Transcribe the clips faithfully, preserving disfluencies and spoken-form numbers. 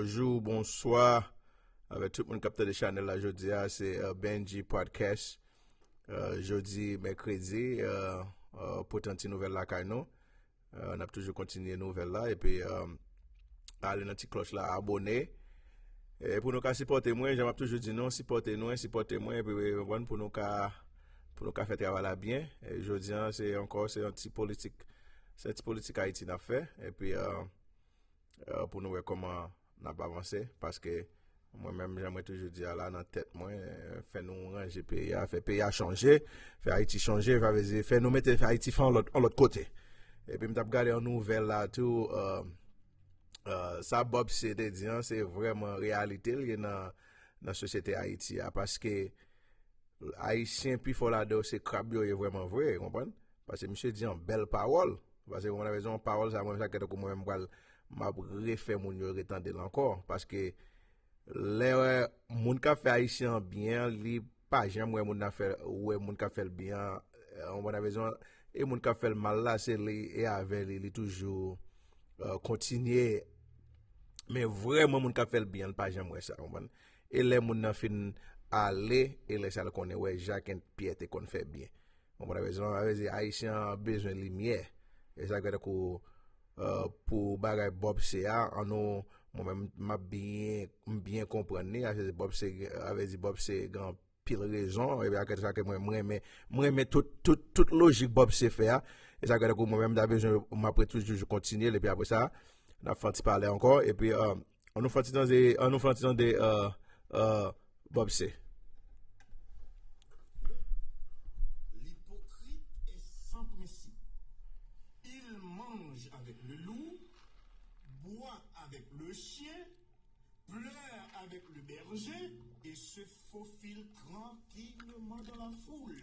Bonjou, bonswa avèk tout moun k ap tande chanèl la jodi a. Se uh, Benji Podcast. Uh, jodi mèkredi, uh, uh, pote yon ti nouvèl lakay nou. Uh, n ap toujou kontinye nouvèl la epi uh, ale nan ti klòch la, abone. E pou nou ka sipòte mwen, jan m ap toujou di nou, sipòte nou, sipòte mwen, epi konprann pou nou ka pou nou ka fè travay la byen. E jodi an, se ankò, se yon ti politik, se yon ti politik Ayiti n ap fè. Epi uh, uh, pou nou wè kòman n ap avanse, paske mwen menm, jan mwen toujou di a la nan tèt mwen, eh, fè nou ranje peyi a, fè peyi a chanje, fè Ayiti chanje, fè, vle di, fè nou mete, fè Ayiti fè yon lòt, yon lòt kote. Epi m t ap gade yon nouvèl la tou, uh, uh, sa Bob C te di an, se vrèman reyalite l ye nan, nan sosyete Ayiti a, paske Ayisyen pi fò ladan yo se krab yo ye vrèman vre, konprann? Paske misye di an bèl pawòl. Paske konprann rezon pawòl sa, mwen sa kèt kou mwen menm pral m ap refè moun yo retande l ankò. Paske lè moun k ap fè Ayisyen an byen, li pa janm wè moun nan fè, wè moun k ap fè l byen an, konprann rezon, e moun k ap fè l mal la, se li e avè li, li toujou uh, kontinye. Men vrèman moun k ap fè l byen, li pa janm wè sa, konprann? E lè moun nan fin ale, e lè sa l konnen wè Jakentpyè te konn fè byen. Konprann rezon an, vle di Ayisyen an bezwen limyè. E sa k fè tankou uh, pou bagay Bob C a, an nou, mwen menm m ap byen, m byen konprann li, a vle di Bob C, a vle di Bob C gen pil rezon, epi ak sa ke mwen, mwen renmen, mwen renmen tout, tout, tout lojik Bob C fè a. E sa k fè tankou mwen menm m ta bezwen, m ap ret toujou kontinye l, epi apre sa, n ap fè yon ti pale ankò, epi uh, an nou fè yon ti tande, an nou fè yon ti tande uh, uh, Bob C. L'hypocrite est sans principe. Il mange avec le loup, boit avec le chien, pleure avec le berger et se faufile tranquillement dans la foule.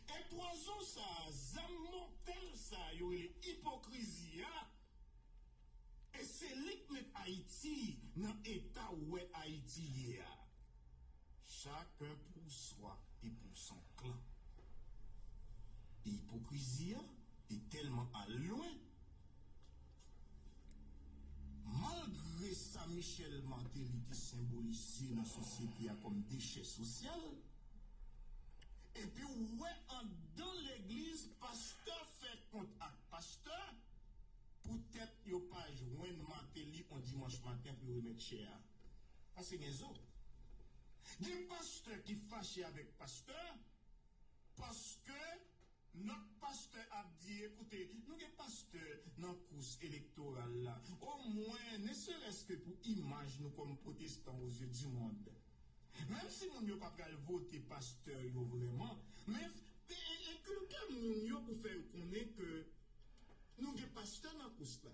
E pwazon sa, zam mòtèl sa yo rele ipokrizi a, e se li k met Ayiti nan eta ou wè Ayiti ye a. Chacun pour soi et pour son clan. Ipokrizi a li tèlman al lwen. Malgre sa Michel Martelly te senbolize nan sosyete a kòm dechè sosyal, epi w wè anndan legliz pastè fè kont ak pastè, poutèt yo pa jwenn Martelly on dimanch maten pou yo remèt chè a. Paske gen zo. Gen pastè ki fache avèk pastè paske lòt pastè ap di, ekoute, nou gen pastè nan kous elektoral la. Omwen, ne serait-ce que pou imaj nou kòm pwotestan aux yeux du monde. Menm si moun yo pa pral vote pastè yo vrèman, men enkilke moun yo pou fè yo konnen ke nou gen pastè nan kous la.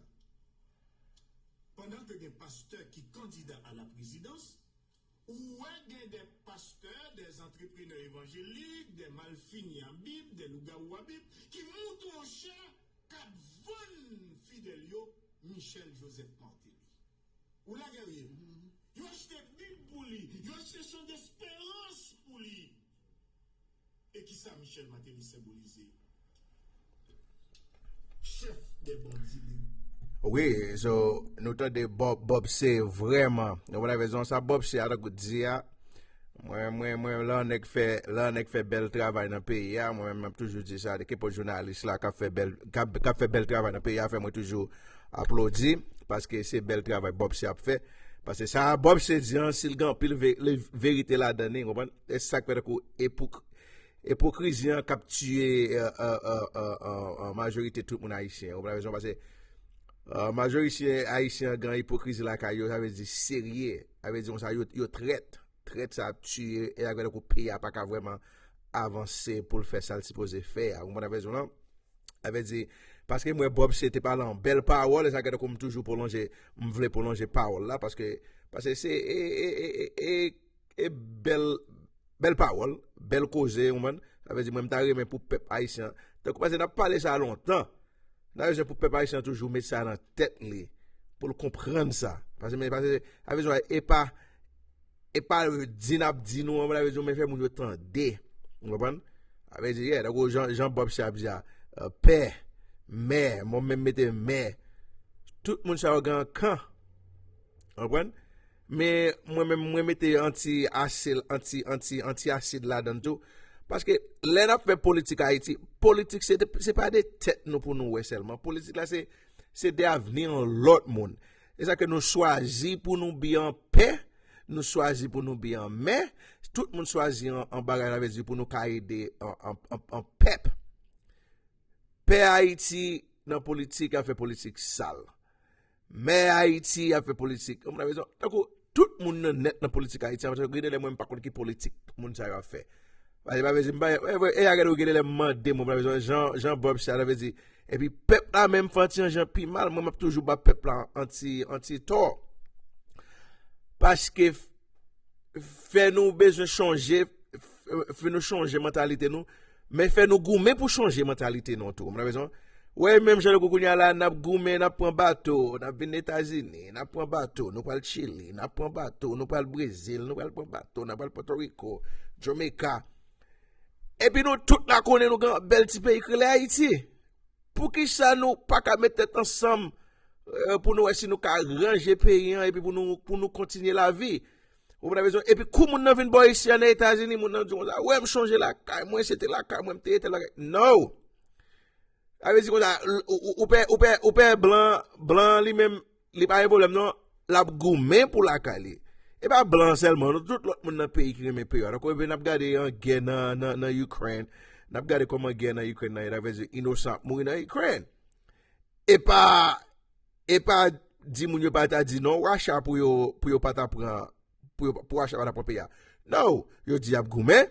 Pandan ke gen pastè ki kandida a la prezidans, ou wè gen de pastè, de antreprenè evanjelik, de malfini a Bib, de lougawou a Bib, ki mouton chè k ap vann fidèl yo Michel Joseph Martelly. Ou lagè w ye. Yo achte Bib pou li, yo achte Chan Desperans pou li. E kisa Michel Martelly senbolize? Chèf dè bandi lib. Wi, so nou tande Bob, Bob se vrèman, nou konn rezon sa Bob se atankou di a. Mwen, mwen, mwen, lè yon nèg fè, lè yon nèg fè bèl travay nan peyi a, mwen menm m ap toujou di sa, de kenpòt jounalis la k ap fè bèl, k ap, k ap fè bèl travay nan peyi a, fè mwen toujou aplodi, paske se bèl travay Bob se ap fè. Paske sa Bob se di an, si l gen anpil ve, le, verite ladan li, konprann? E sa k fè tankou epok, ipokrizi an k ap tiye majorite tout moun ayisyen. Ou konprann rezon? Paske majorite ayisyen an gen ipokrizi lakay yo, sa vle di serye. Sa vle di konsa yo, yo trèt. Trèt sa ap tiye e sa k fè tankou peyi a pa ka vrèman avanse pou l fè sa l sipoze fè a. Ou konprann rezon an? Sa vle di, paske m wè Bob se te pale an bèl pawòl, e sa k fè tankou m toujou pwolonje, m vle pwolonje pawòl la, paske, paske se, e, e, e, e, e, e bèl, bèl pawòl, bèl koze, ou konprann? Sa vle di, mwen, m ta renmen pou pèp ayisyen an, tankou, paske n ap pale sa lontan, n ap bezwen pou pèp ayisyen an toujou met sa nan tèt li, pou l konprann sa. Paske, men, paske, sa vle di, e pa, e pa di n ap di nou, sa vle di, men fè moun yo tande, ou konprann? Sa vle di, yeah, tankou jan, jan Bob se ap di a, pè, mè, mwen menm mete mè, tout moun sa yo gen yon kan, Konprann? Men mwen menm, mwen mete anti asil, anti, anti, anti asid ladan tou. Paske lè n ap fè politik Ayiti, politik se, de- se pa de tèt nou pou nou wè sèlman. Politik la se, se de avni yon lòt moun. Se sa ke nou chwazi pou nou bi an pè, nou chwazi pou nou bi an mè. Tout moun chwazi an, an bagay, sa vle di pou nou ka ede an, an, an, an pèp. Pè Ayiti nan politik, y ap fè politik sal. Mè Ayiti ap fè politik. Ou konprann sa m vle di? Tankou tout moun nan nèt nan politik Ayiti, an, gen de lè mwen m pa konn ki politik moun sa yo ap fè. Pase pa vle di m pa, e, e, e, a gade ou gen de lè m mande mwen, m pa bezwen jan, jan Bob sa, sa vle di. Epi pèp la menm fè anti jan pi mal, mwen m ap toujou ba pèp la anti, anti tò. Paske f- fè nou bezwen chanje, f- fè nou chanje mantalite nou, men fè nou goumen pou chanje mantalite nou tou. Mwen bezwen, wè, menm jan nou kounye a la, n ap goumen, n ap pran bato, n ap vin Etazini, n ap pran bato, nou pral Chili, n ap pran bato, nou pral Brezil, nou pral pran bato, n ap pral Pòtoriko, Jamaica. Epi nou tout la konnen nou gen bèl ti peyi k rele Ayiti. Poukisa nou pa ka met tèt ansanm, eh, pou nou wè si nou ka ranje peyi an epi pou nou, pou nou kontinye lavi? Ou pa bezwen. Epi kou moun nan vin bò isi an nan Etazini, moun nan di konsa, wè, m chonje lakay mwen, se te lakay mwen, m te ye tèl bagay. No! Sa vle di konsa, ou, ou, ou pè, ou pè, ou pè blan, blan li menm, li pa gen pwoblèm non, l ap goumen pou lakay li. E pa blan sèlman, non, tout lòt moun nan peyi ki renmen peyi yo. Donk, epi n ap gade an gè nan, nan, nan Ukraine, n ap gade kòman gè nan Ukraine nan ye, sa vle di inosan ap mouri nan Ukraine. E pa, e pa di moun yo pa ta di non Racha pou yo, pou yo pa ta pran, pou yo, pou Racha pa ta pran peyi a. No, yo di y ap goumen,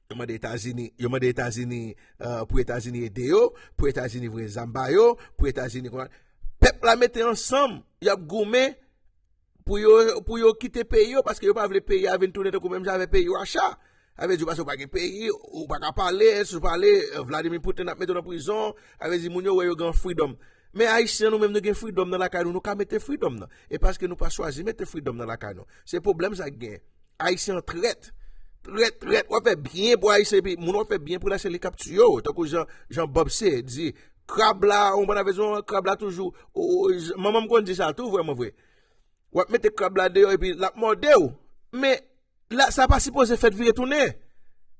yo mande Etazini, yo mande Etazini, eh, pou Etazini ede yo, pou Etazini voye zam ba yo, pou Etazini konsa. Pèp la mete ansanm, y ap goumen pou yo, pou yo kite peyi yo, paske yo pa vle peyi a vin tounen tankou menm jan avèk peyi Racha. Sa vle di, paske ou pa gen peyi, ou pa ka pale, si w pale, eh, Vladimir Putin ap mete w nan prizon. Sa vle di, moun yo wè yo gen freedom. Men Ayisyen nou menm, nou gen freedom nan lakay nou, nou ka mete freedom nan. E paske nou pa chwazi mete freedom nan lakay nou. Se pwoblèm sa k gen. Ayisyen an trèt. Trèt, trèt. W ap fè byen pou Ayisyen, epi moun w ap fè byen pou la, se li k ap tiye w. Tankou jan, jan Bob se di, krab la, ou konprann avèk zon, krab la toujou. O, o, j- manman m konn di sa tou, vrèman vre. W ap mete krab la deyò, epi l ap mòde w. Men, la, sa pa sipoze fèt vire tounen.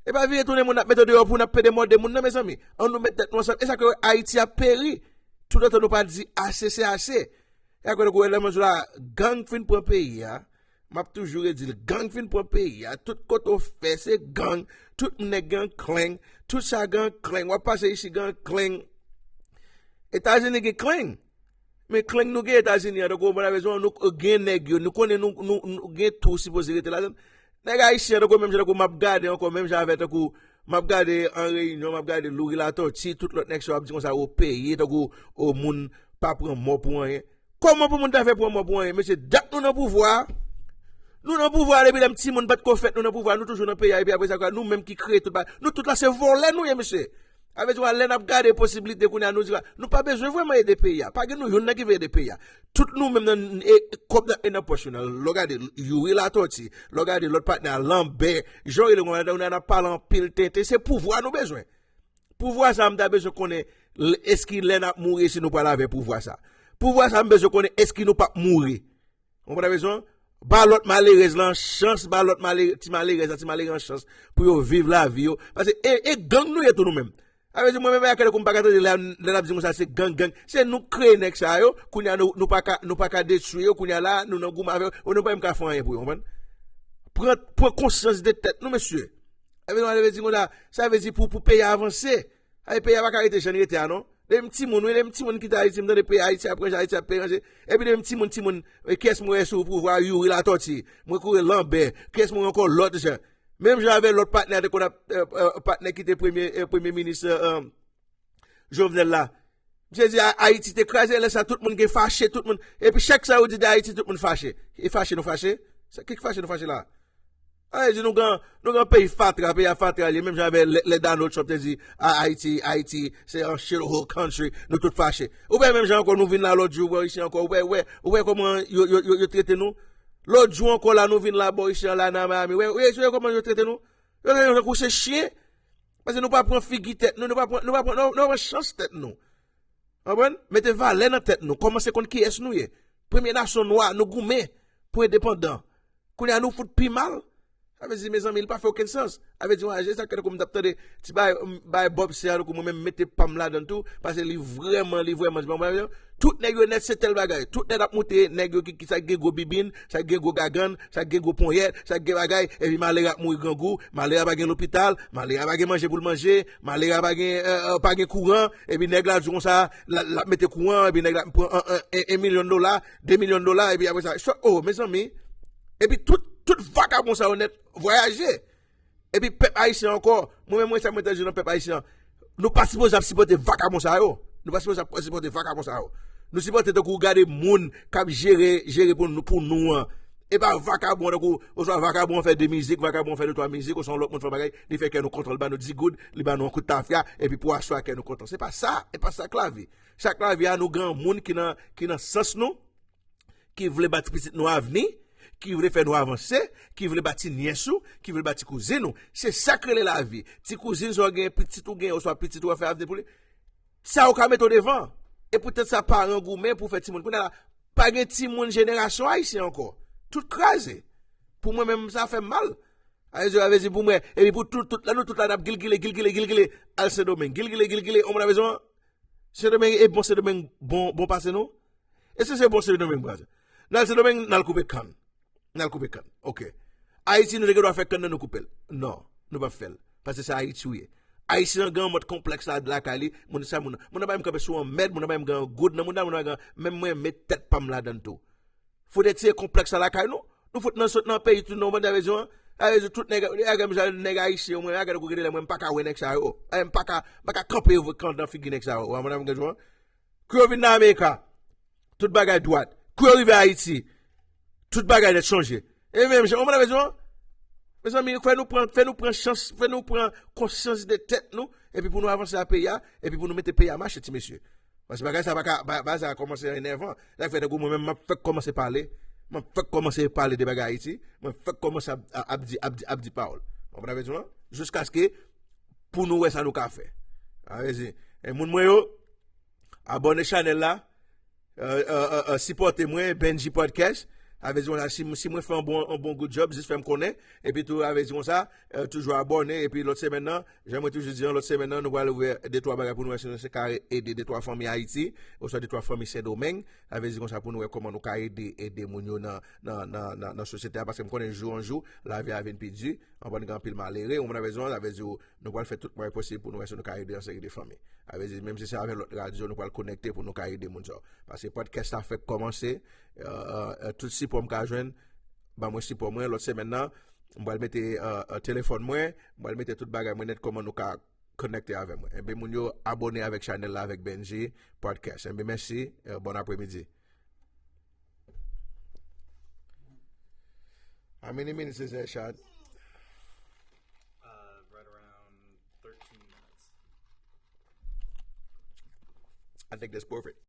E pa vire tounen moun ap mete w deyò pou n ap pede mòde moun nan, mezanmi. An nou met tèt nou ansanm. E sa ke Ayiti ap peri. Toutotan nou pa di ase, se ase. E akoz ou wè lè mwen di w la, gang fin pran peyi a. M ap toujou redi l, gang fin pran peyi a. Tout kote w fè, se gang. Tout nèg gen kleng. Tout sa gen kleng. W ap pase isi, gen kleng. Etazini gen kleng. Men kleng nou gen Etazini an, tankou w konprann avèk zon, nou gen nèg yo, nou konnen nou, nou, nou gen tou sipoze rete ladan. Nèg ayisyen an, tankou menm jan tankou m ap gade ankò, menm jan avè tankou m ap gade an reyinyon, m ap gade Louri Latòti, tout lòt nèg sa yo ap di konsa, o peyi, tankou o moun pa pran mò pou anyen. Kòman pou moun ta fè pran mò pou anyen? Mesye, dat nou nan pouvwa a. Nou nan pouvwa a depi lè m timoun, pa t ko fèt, nou nan pouvwa a, nou toujou nan peyi a, epi apre sa, nou menm ki kreye tout bagay. Nou tout la, se vòlè nou ye, mesye. Sa vle di, lè n ap gade posiblite kounye a, nou di, nou pa bezwen vrèman ede peyi a. Pa gen nou youn nan ki vle ede peyi a. Tout nou menm nan e, kòb nan e nan pòch nou nan. Lè w gade Youri Latòti, lè w gade lòt patnè a, Lanbè, jan w rele konsa, nou ap pale anpil tenten, se pouvwa nou bezwen. Pouvwa sa a, m ta bezwen konnen, l- èske lè n ap mouri, si nou pral avè pouvwa sa a. Pouvwa sa a, m bezwen konnen, èske nou p ap mouri. Ou konprann sa m vle di? Ba lòt malerèz lan chans, ba lòt malere, ti malerèz la, ti malere an chans pou yo viv lavi yo. Paske e, e gang nou ye tou nou menm. Sa vle di mwen menm, e a kèlè kou m pa ka tande lè, lè n ap di konsa se gang, gang. Se nou k kreye nèg sa yo, kounye a nou, nou pa ka, nou pa ka detwi yo, kounye a la, nou nan goumen avè yo, nou pa menm ka fè anyen pou yo, konprann? Pran, pran konsyans de tèt nou, mesye. Sa vle di, sa vle di konsa, sa vle di pou, pou peyi a avanse. Ay, peyi a pa ka rete jan li rete a, non. Depi m timoun, wi, depi m timoun kite Ayiti, m tande peyi Ayiti ap ranje, Ayiti ap ranje. Epi depi m timoun, timoun, e, kiyès mwen wè sou pouvwa a? Youri Latòti. Mwen kouri Lanbè. Kiyès mwen wè ankò lòt jan? Menm jan avè lòt patnè a te konn ap, e, e, patnè ki te premye, e, premye minis, e, e, Jovenel la. Misye di A- Ayiti te kraze, lè sa tout moun gen fache, tout moun. Epi chak sa yo di de Ayiti, tout moun fache. E fache nou fache? Sa, ki fache nou fache la? Sa vle di nou gen, nou gen peyi fatra, peyi a fatra li ye, menm jan avè lè, lè Donald Trump te di, "A- Ayiti, Ayiti, se an shithole country, nou tout fache." Ou wè menm jan ankò nou vin la lòt jou, bò isi ankò, ou wè, ou wè, ou wè kòman yo, yo, yo, yo trete nou? Lòt jou ankò la nou vin la bò isi an la nan Miami, ou wè, ou wè, ou wè kòman yo trete nou? Yo trete nou tankou se chen, paske nou pa pran figi tèt nou, nou pa pran, nou pa pran, nou, nou pa pran chans tèt nou. Konprann? Mete valè nan tèt nou. Kòmanse konn kiyès nou ye. Premye nasyon nwa, nou goumen pou endepandan. Kounye a nou fout pi mal. Sa vle di, mezanmi, li pa fè okenn sans. Sa vle di, w aje sa, tankou m t ap tande ti bay, bay Bob se a, tankou mwen menm mete pa m ladan tou, paske li vrèman, li vrèman, ti bay, tout nèg yo nèt se tèl bagay. Tout nèt ap moute, nèg yo ki, ki sa gen gwo bibin, sa gen gwo gagann, sa gen gwo ponyèt, sa gen bagay, epi malere ap mouri grangou, malere a pa gen lopital, malere a pa gen manje pou l manje, malere a pa gen, euh, euh, pa gen kouran, epi nèg la di konsa, l ap mete kouran, epi nèg la pran en, en, en milyon dola, de milyon dola, epi apre sa, so, oh, mezanmi, epi tout, tout vakabon sa yo nèt vwayaje. Epi pèp ayisyen ankò, mwen menm, mwen, sa mwen te di nan pèp ayisyen an, nou pa sipoze ap sipòte vakabon sa yo. Nou pa sipoze ap sipòte vakabon sa yo. Nou sipòte tankou gade moun k ap jere, jere pou nou, pou nou an. E pa vakabon tankou, oswa vakabon an fè de mizik, vakabon an fè de twa mizik, oswa yon lòt moun fè yon bagay, li fè kè nou kontan, li ba nou dis goud, li ba nou yon kout tafya, epi pou aswè a kè nou kontan. Se pa sa, e pa sa k lavi. Sa k lavi a, nou gen yon moun ki nan, ki nan sans nou, ki vle ba ti pitit nou avni, ki vle fè nou avanse, ki vle ba ti nyès ou, ki vle ba ti kouzin ou. Se sa k rele lavi. Ti kouzin sa w gen, pitit ou gen, oswa pitit ou a fè avni pou li. Sa ou ka mete w devan. E poutèt sa, paran goumen pou fè timoun. Kounye a la, pa gen timoun jenerasyon ayisyen ankò. Tout kraze. Pou mwen menm, sa fè m mal. A vle di, a vle di pou mwen, epi pou tout, tout, la nou tout la n ap gilgile, gilgile, gilgile, al Sendomeng, gilgile, gilgile, on moun a bezwen, Sendomeng, e bon, Sendomeng bon, bon pase nou? E si se bon Sendomeng bon pase? N al Sendomeng, n al koupe kann. N al koupe kann. Ok. Ayiti, nou te gen dwa fè kann nan nou koupe l. Non, nou p ap fè l. Paske se Ayiti ou ye. Ayisyen an gen yon mòd konplèks la lakay li, moun sa moun nan. Moun nan pa menm kanpe sou yon mèd, moun nan pa menm gen yon goud nan moun nan, moun nan gen, menm mwen met tèt pa m ladan l tou. Fout retire konplèks la lakay nou. Nou fout nan sot nan peyi tou non, banda rezon an. A rezon tout nèg, nèg, nèg ayisyen yo, mwen, a gade kou gade lè mwen, m pa ka wè nèg sa yo. A, m pa ka, m pa ka kanpe yo kanpe nan figi nèg sa yo. Ou konprann m gen jwenn? Kou yo vin nan Amerika, tout bagay dwat. Kou yo rive Ayiti, tout bagay nèt chanje. E menm jan, ou konprann rezon an? Mezanmi, fè nou pran, fè nou pran chans, fè nou pran konsyans de tèt nou, epi pou nou avanse a peyi a, epi pou nou mete peyi a mache, ti mesye. Paske bagay sa pa ka, ba-, bagay sa ka kòmanse enèvan. Sa k fè tankou mwen menm, m ap fèk kòmanse pale. M ap fèk kòmanse pale de bagay Ayiti. Mwen fèk kòmanse ap, ap, ap di, ap di, ap di pawòl. Ou konprann sa m vle di w lan? Jiskaske pou nou wè sa nou ka fè. Sa vle di, e moun mwen yo, abòne chanèl la, euh, euh, euh, euh, sipòte mwen, Benji Podcast. Sa vle di konsa, si, si mwen fè yon bon, yon bon good job, jis fè m konnen. Epi tou, sa vle di konsa, euh, toujou abòne. Epi lòt semèn nan, jan mwen toujou di an, lòt semèn nan, nou pral ouvè de twa bagay pou nou wè si nou se ka ede de twa fanmi Ayiti, oswa de twa fanmi Sendomeng. Sa vle di konsa pou nou wè kòman nou ka ede, ede moun yo nan, nan, nan, nan, nan sosyete a. Paske m konnen jou an jou, lavi a vin pi di. Anpwen gen anpil malere, ou konprann sa m vle di w, sa vle di w, nou pral fè tout mwayen posib pou nou wè si nou ka ede yon seri de fanmi. Sa vle di, menm si se avèk lòt radyo, nou pral konekte pou nou ka ede moun sa yo. Paske podcast la fèk kòmanse, euh, euh, euh, tout sipò m ka jwenn, ban mwen sipò mwen. Lòt semèn nan, m pral mete, euh, euh, telefòn mwen, m pral mete tout bagay mwen nèt, kòman nou ka konekte avè mwen. Enben, moun yo, abòne avèk chanèl la, avèk Benji Podcast. Enben, mèsi, euh, bon apremidi. How many minutes is that, Shad? Uh, right around thirteen minutes. I think that's perfect.